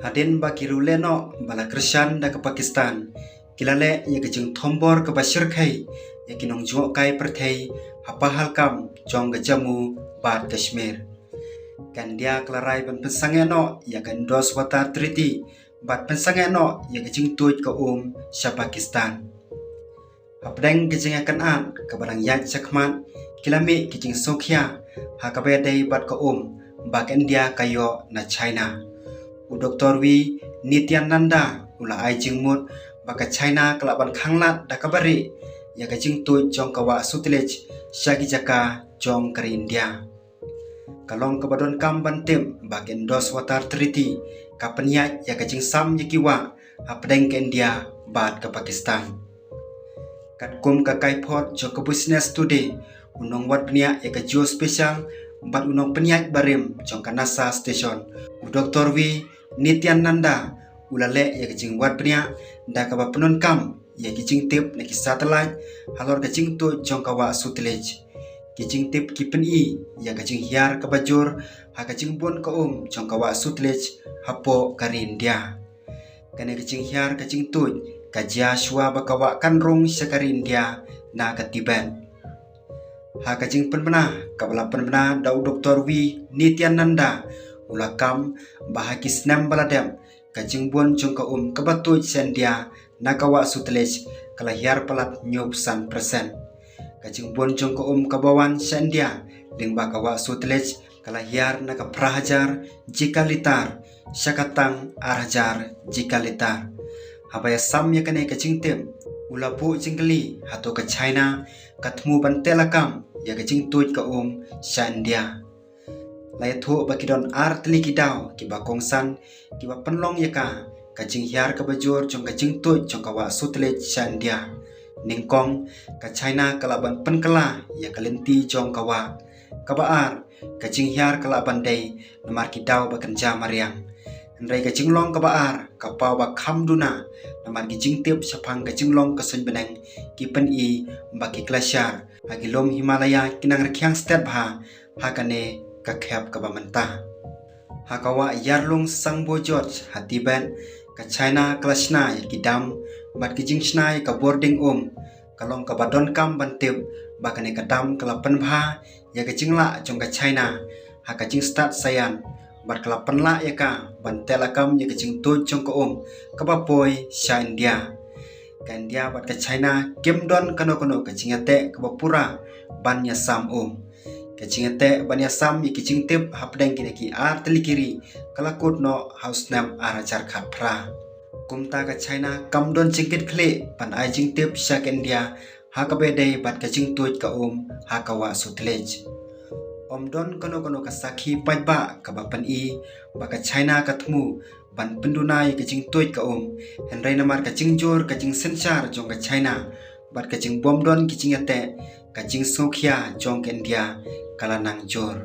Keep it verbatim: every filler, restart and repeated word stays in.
Hadien ba ki riewlehnoh ba la kyrshan da ka Pakistan ki la leh ïa ka jingthombor kaba shyrkhei ïa ki nongjngohkai pyrthei ha Pahalgam jong ka Jammu bad Kashmir. Ka India ka la rai ban pynsangeh noh ïa ka Indus Water Treaty bad pynsangeh noh ïa ka jingtuid ka um sha Pakistan. Hapdeng ka jingïakynad kaba dang ïaid shakhmat, ki la mih ki jingsngewkhia ha kaba ïadei bad ka um ba ka India ka ïoh na China. U Doktor V Nityananda u la ai jingmut ba ka China ka lah ban khanglad da kaba rieh ïa ka jingtuid jong ka wah Sutlej sha ki jaka jong ka ri India. Ka long kaba donkam ban tip ba ka Indus Water Treaty ka pynïaid ïa ka jingsam ïa ki wah hapdeng ka India bad ka Pakistan. Katkum ka kaiphod jong ka Business Today, u nongwad bniah ïa ka Geospatial bad u nongpynïaid barim jong ka NASA Station, u Doktor V Nityananda u la leh ïa ka jingwad bniah da kaba pyndonkam ïa ki jingtip na ki satellite halor ka jingtuid jong ka wah Sutlej. Ki jingtip ki pyni ïa ka jinghiar kaba jur ha ka jingbun ka um jong ka wah Sutlej hapoh ka ri India. Kane ka jinghiar ka jingtuid ka jia shuwa ba ka wah kan rung sha ka ri India na ka Tibet. Ha ka jingpynbna kaba la pynbna da u Doktor V Nityananda, u la kam ba ha ki snem ba la dep, ka jingbun jong ka um kaba tuid sha India na ka wah Sutlej ka la hiar palat hynñiewphew san percent. Ka jingbun jong ka um kaba wan sha India lyngba ka wah Sutlej ka la hiar na ka phra hajar jigalitar sha ka tang ar hajar jigalitar. Haba ïasam ïa kane ka jingtip, u la buh jingkylli hato ka China ka thmu ban teh lakam ïa ka jingtuid ka um sha India. La ïathuh ba ki don ar tylli ki daw kiba kongsan kiba pynlong ïa ka, ka jinghiar kaba jur jong ka jingtuid jong ka wah Sutlej sha India. Nyngkong, ka China ka lah ban pynkylla ïa ka lynti jong ka wah. Kaba ar, ka jinghiar ka lah ban dei namar ki daw ba kynja mariang. Hynrei ka jinglong kaba ar ka paw ba kham duna namar ki jingtip shaphang ka jinglong ka suiñ bneng ki pyni ba ki glacier ha ki lum Himalaya ki nang rkhiang stet bha ha kane ka khep kaba mynta. Ha ka wah ïarlung Sangbo Gorge ha Tibet, ka China ka la shna ïa ki dam bad ki jingshna ïa ka bording um. Ka long kaba donkam ban tip ba kane ka dam ka la pynbha ïa ka jinglah jong ka China ha ka jingstad saïan bad ka la pynlah ïa ka ban teh lakam ïa ka jingtuid jong ka um kaba poi sha India. Ka India bad ka China kim don kano kano ka jingïateh kaba pura ban ïasam um. Ka jingïateh ban ïasam ïa ki jingtip hapdeng kine ki ar tylli ki ri ka la kut noh ha u snem ar hajar khatphra. Kumta ka China kam don jingkitkhlieh ban ai jingtip sha ka India ha kaba ïadei bad ka jingtuid ka um ha ka wah Sutlej. Ym don kano kano ka sakhi paidbah kaba pyni ba ka China ka thmu ban pynduna ïa ka jingtuid ka um, hynrei namar ka jingjur ka jingsynshar jong ka China bad ka jingbym don ki jingïateh, ka jingsngewkhia jong ka India ka la nang jur.